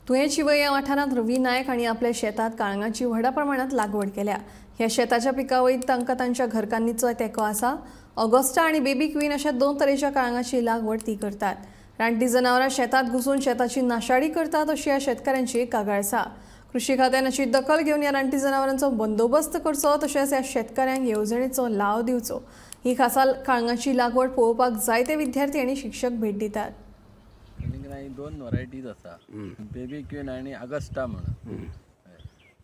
तुयें शिवय ह्या वाठारांत रवी नायक हांणी आपल्या शेतांत काळंगाची व्हडा प्रमाणांत लागवड केल्या. ह्या शेताच्या पिकावळीत तांकां तांच्या घरकान्नीचो तेंको आसा. ऑगस्टा आनी बेबी क्वीन अशा 2 तरेच्या काळंगाची लागवड ती करतात. रानटी जनावरां शेतांत घुसून शेताची नाशाडी करतात अशी ह्या शेतकाऱ्यांची कागाळ आसा. कृषी खात्यान अशी दखल घेवन ह्या रानटी जनावरांचो बंदोबस्त करचो तशेंच ह्या शेतकाऱ्यांक येवजणेचो लाव दिवचो. ही खासा काळंगाची लागवड पळोवपाक जायते विद्यार्थी आनी शिक्षक भेट दितात. 2 व्हरायटीज आसा, बेबी क्वीन आणि ऑगस्टा म्हणून.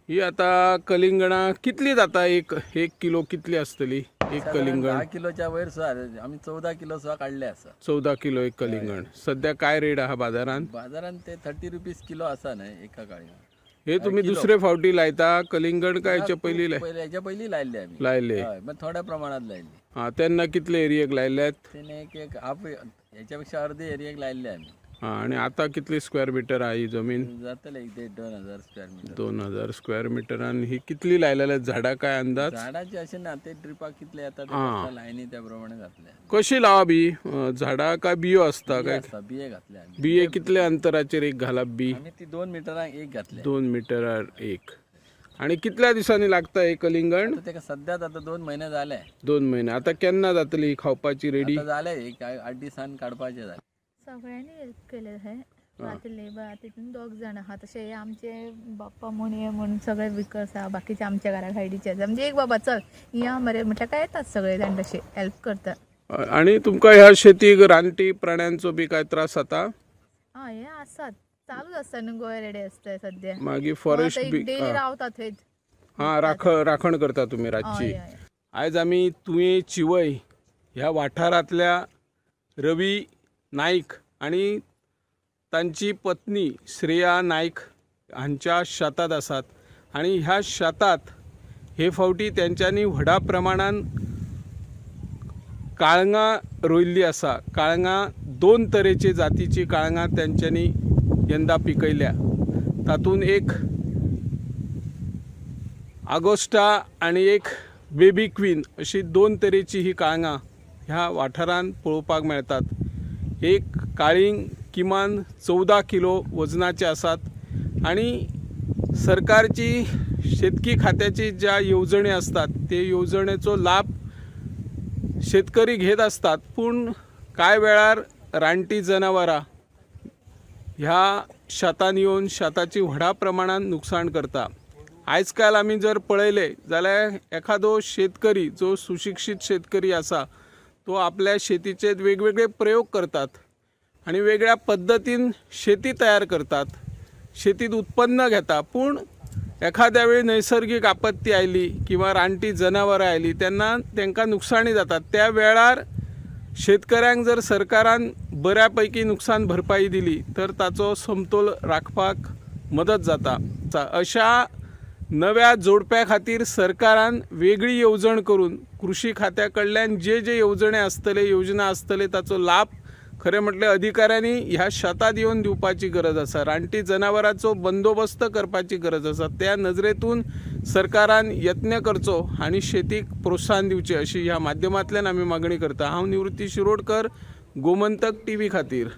ही आता कलिंगणा कितली जाता? एक किलो कितली आसतली? एक कलिंगण 10 किलोच्या वयर सुद्धा आमी 14 किलो सुद्धा काडले आसा. 14 किलो एक कलिंगण. सध्या काय रेट आहा बाजारान? बाजारान ते 30 रुपीज किलो आसा न्हय एका काळी. हे तुम्ही दुसरे फावटी लायता कलिंगण काय हेच्या पयली? हेच्या पयली लायल्ले आमी. लायले थोड्या प्रमाणात लायल्ले. हा, तेन्ना कितले एरियेक लायल्यात? तेन्ना एक हाफ हेच्या पेक्षा अर्दे एरियेक लायल्ले आमी. हा, आणि आता कितली स्क्वेअर मीटर आहे ही जमीन? जातले 1.5-2 हजार स्क्वेअर मीटर. 2000 square metre. आणि ही कितली लायलेले झाडा काय अंदाज? झाडाची असे ना ते ड्रिपा कितले येतात लायनी त्या प्रमाणे घातले. कशी लावा बी झाडा काय बियो असता काय? बिये घातले. बिये कितले अंतराचेर एक घालप बी? आमी ती 2 मिटरांक एक घातले. 2 मिटरार एक. आणि कितल्या दिवसांनी लागता हे कलिंगण? तेका सध्याच आता 2 महिने झाले. 2 महिने. आता केन्ना जातली खावपाची रेडी? जाले एक 8 दिसान काडपाचे जाले. सगळ्यांनी हेल्प केले हे आतां लेबर आतां तितून 2 जाण आहा. तशें हे आमचे बाप्पा म्हूण हे म्हूण सगळे विकर्स आहा, बाकीचे आमच्या घरा सायडीचे आसा. म्हणजे एक बाबा चल या मरे म्हटल्यार काय येतात सगळे जाण तशे हेल्प करतात. आणि तुमकां ह्या शेतीक रानटी प्राण्यांचो बी काय त्रास जाता? हय, हे आसात, चालूच आसता न्हू, गोंय रेडे आसता सद्या. मागीर फॉरेस्ट बी डेली रावतात थंयच. हां, राखण करता तुमी रातची. आयज आमी तुयें चिवय ह्या वाठारांतल्या रवी नाईक आणि तांची पत्नी श्रेया नाईक हांच्या शेतात आसात. आणि ह्या शेतात हे फावटी तेंच्यांनी व्हडा प्रमाणान काळंगां रोयल्ली आसा. काळंगां 2 तरेचे जातीची काळंगां तेंच्यांनी यंदा पिकयल्या. तातूंत एक आगोस्टा आनी एक बेबी क्वीन अशी 2 तरेची ही काळंगां ह्या वाठारांत पळोवपाक मेळटात. एक काळींग किमान 14 किलो वजनाचे आसात. आणि सरकारची शेतकी खात्याची ज्या येवजण्यो आसतात ते येवजणेचो लाभ शेतकरी घेत आसतात, पूण कांय वेळार रानटी जनावरां ह्या शेतान येवन शेताची व्हडा प्रमाणान नुकसाण करता. आयज काल आमी जर पळयलें जाल्यार एखादो शेतकरी जो सुशिक्षीत शेतकरी आसा तो आपल्या शेतीचेर वेगवेगळे प्रयोग करतात आणि वेगळ्या पद्दतीन शेती तयार करतात, शेतीत उत्पन्न घेता. पूण एखाद्या वेळी नैसर्गिक आपत्ती आयली किंवा रानटी जनावरां आयली तेन्ना तांकां नुकसाणी जाता. त्या वेळार शेतकऱ्यांक जर सरकारान बऱ्या पैकी नुकसान भरपाई दिली तर ताचो समतोल राखपाक मदत जाता. अशा नव्या जोडप्या खातीर सरकारान वेगळी येवजण करून कृषी खात्या कडल्यान जे जे येवजणे आसतले, योजना आसतले ताचो लाभ खरें म्हटल्यार अधिकाऱ्यांनी ह्या शेतांत येवन दिवपाची गरज आसा. रानटी जनावरांचो बंदोबस्त करपाची गरज आसा. त्या नजरेतून सरकारान यत्न करचो आनी शेतीक प्रोत्साहन दिवचें अशी ह्या माध्यमांतल्यान आमी मागणी करता. हांव निवृत्ती शिरोडकर, गोमंतक टीव्ही खातीर.